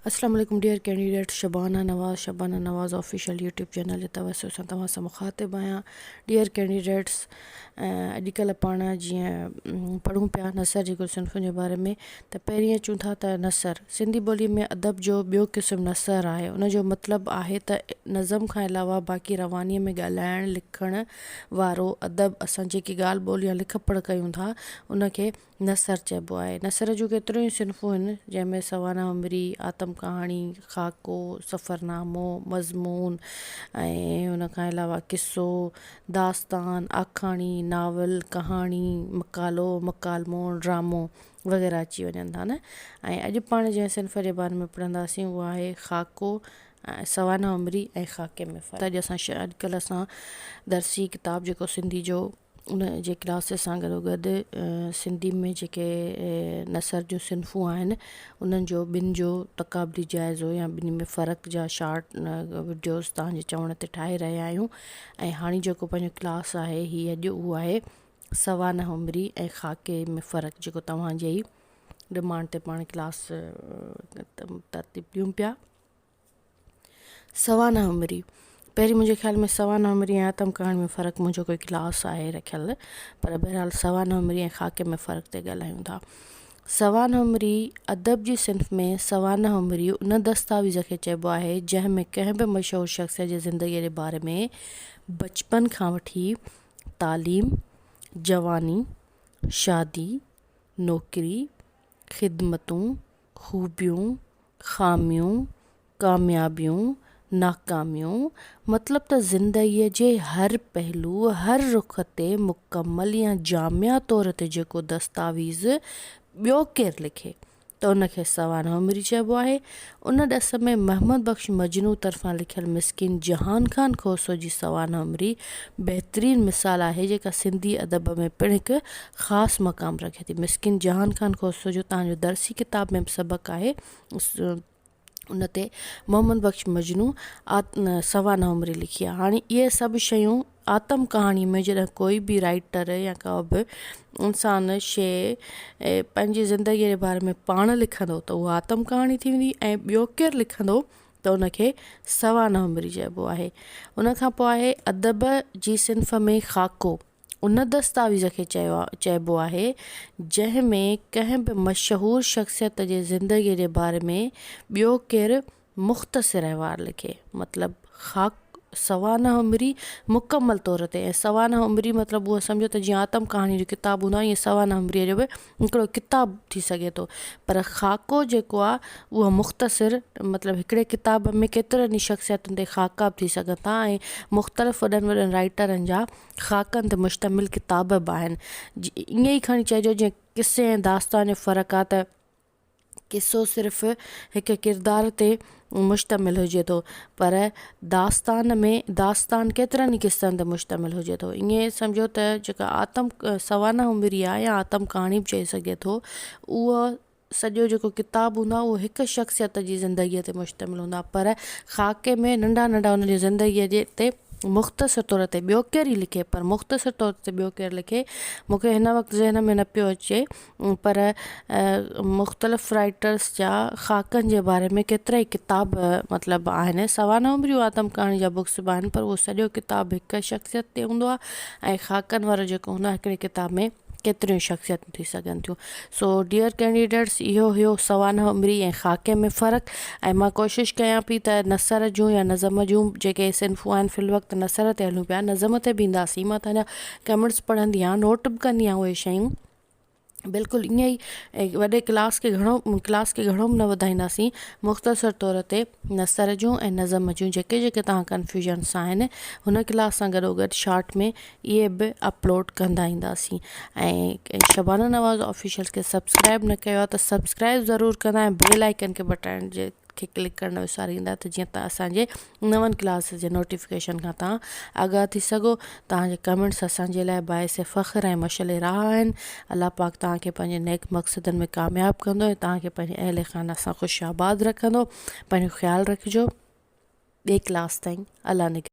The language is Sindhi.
اسلام عليڪم dear candidate Shabana Nawaz Shabana Nawaz official YouTube channel جي توسط سان توهان سان مخاطب آهيان ڊيئر ڪينڊيڊيٽس اڄڪلهه پاڻ جيئن پڙهون پيا نثر جي ڪجهه صنفن جي باري ۾ ته پهرين اچون ٿا ته نثر سنڌي ٻولي ۾ ادب جو ٻيو قسم نثر آهي ان جو مطلب آهي ته نظم کان علاوه باقي رواني ۾ ڳالهائڻ لکڻ وارو ادب اسان جيڪي ڳالهه ٻولهه يا لک پڙهه ڪيون ٿا ان کي نثر چئبو آهي. نثر جون ڪيتريون ئي صنفون آهن، جنهن ۾ سوانح عمري، آتم ڪهاڻي، خاڪو، سفرنامو، مضمون ۽ ان کان علاوه قصو، داستان، آکاڻي، ناول، ڪهاڻي، مقالو، مڪالمو، ڊرامو وغيره اچي وڃن ٿا نه ۽ اڄ پاڻ جنهن صنف جي باري ۾ پڙهنداسين اها آهي خاڪو ۽ سوانح عمري ۽ خاڪي ۾ فرق. اڄ اسان اڄڪلهه اسان درسي ڪتاب جيڪو سنڌي جو ان جي ڪلاسز سان گڏو گڏ سنڌي ۾ جيڪي نثر جون صنفون آهن انهن جو ٻن جو تقابلي جائزو يا ٻنهي ۾ فرق جا شارٽ وڊيوز توهان جي چوڻ تي ٺاهي رهيا آهيون ۽ هاڻي جيڪو پنهنجو ڪلاس آهي هي اڄ اهو آهي سوانح عمري ۽ خاڪي ۾ فرق جيڪو توهان جي ئي ڊمانڊ تي پاڻ ڪلاس ترتيب ڏيون پيا. سوانح عمري، پهرين منهنجي خيال ۾ سوانح عمري ۽ آتم ڪهاڻي ۾ فرق منهنجو ڪوئي ڪلاس آهي رکيل پر بهرحال سوانح عمري ۽ خاڪي ۾ فرق تي ڳالهايون ٿا. سوانح عمري ادب جي صنف ۾ سوانح عمري ان دستاويز کي چئبو آهي جنهن ۾ ڪنهن به مشهور شخصيت جي زندگيء جي باري ۾ بچپن کان وٺي تعليم، جواني، شادي، نوڪري، خدمتون، خوبيون، خاميون، ڪاميابيون، ناڪاميون، مطلب ته زندگيء جي هر پهلوء، هر رخ تي مڪمل يا جامع طور تي جيڪو دستاويز ٻيو ڪير لکي ته ان کي سوانح عمري چئبو آهي. ان ڏس ۾ محمد بخش مجنون طرفان لکيل مسڪين جهان خان کوسو جي سوانح عمري بهترين مثال آهي جيڪا سنڌي ادب ۾ پڻ هڪ خاص مقام رکي ٿي. مسڪين جهان خان کوسو جو توهان جو درسي ڪتاب ۾ به سبق آهي ان تي محمد بخش مجنون سوانح عمري لکي آهي. هاڻي اهي سڀ شيون آتم ڪهاڻي ۾ جڏهن ڪوئي به رائيٽر يا ڪا به انسان شيء پنهنجي زندگيء جي باري ۾ پاڻ لکندو ته اها آتم ڪهاڻي ٿي ويندي ۽ ٻيو ڪير لکندو ته ان کي سوانح عمري چئبو آهي. ان کان پوء آهي ادب جي صنف ۾ خاڪو. ان دستاويز کي چئبو آهي، جنهن ۾ ڪنهن به مشهور شخصيت جي زندگيء جي باري ۾ ٻيو ڪير مختصر احوال لکي. مطلب خاڪ سوانح عمري مڪمل طور تي ۽ سوانح عمري مطلب اهو سمجهو ته جيئن آتم ڪهاڻي جو ڪتاب هوندو آهي ائين سوانح عمريء جو به هڪڙو ڪتاب ٿي سگهي ٿو پر خاڪو جيڪو آهي اهو مختصر مطلب هڪڙي ڪتاب ۾ ڪيترن ئي شخصيتن تي خاڪا به ٿي سگهن ٿا ۽ مختلف وڏن وڏن رائيٽرن جا خاڪن تي مشتمل ڪتاب به آهن ائين ئي کڻي چئجو جيئن قصي ۽ داستان جو فرق آهي ته قصو صرف هڪ ڪردار تي مشتمل هجي ٿو پر داستان ۾ داستان ڪيترن ئي قصن تي مشتمل هجي ٿو ائين سمجهو ته جيڪا آتم سوانح عمري آهي يا آتم ڪهاڻي به چئي سگهجي ٿو اهو سڄو جيڪو ڪتاب هوندو آهي اهو هڪ شخصيت جي زندگيء تي مشتمل هوندو آهي پر خاڪي ۾ ننڍا ننڍا ان جي زندگيء جي تي مختصر طور تي ٻيو ڪير ئي لکي پر مختصر طور تي ٻيو ڪير لکي مون کي هن وقت ذهن ۾ نه پيو اچي پر مختلف رائيٽرس جا خاڪن جي باري ۾ ڪيترا ئي ڪتاب مطلب آهن سوانح عمريون آتم ڪهاڻي جا بڪس به آهن پر اهو سڄو ڪتاب هڪ شخصيت تي هوندو آهي ۽ خاڪن وارو جيڪو هوندو آهي هڪڙي ڪتاب ۾ ڪيتريون شخصيتون ٿي سگهن ٿيون سو ڊيئر ڪينڊيڊيٽس اهو هيو سوانح عمري ۽ خاڪي ۾ فرق ۽ مان ڪوشش ڪيان پي ته نثر جون يا نظم جون جيڪي صنفون آهن في الوقت نثر تي هلون پيا نظم تي به اينداسين مان تنهنجا ڪمينٽس پڙهندي آهيان نوٽ به ڪندي آهيان اهي شيون بلڪل ائين ئي وڏي ڪلاس کي گهڻو ڪلاس کي گهڻو به نه وڌائينداسين مختصر طور تي نثر جون ۽ نظم جون جيڪي جيڪي توهان ڪنفيوزنس آهن هن ڪلاس سان گڏو گڏ شارٽ ۾ اهي به اپلوڊ ڪندا اينداسين ۽ شبانه نواز آفيشل کي سبسڪرائب نه ڪيو آهي ته سبسڪرائب ضرور ڪندا ۽ بيل آئيڪن کي بٽڻ جي کي ڪلڪ ڪرڻ نه وساريندا ته جيئن ته اسان جي نون ڪلاسز جي نوٽيفڪيشن کان توهان آگاهه ٿي سگهو. توهان جا ڪمينٽس اسان جي لاء باعث فخر ۽ مشعل راهه آهن. الله پاڪ توهان کي پنهنجي نيڪ مقصدن ۾ ڪامياب ڪندو ۽ توهان کي پنهنجي اهل خانه سان خوش آباد رکندو. پنهنجو خيال رکجو. ٻئي ڪلاس تائين الله نگهبان.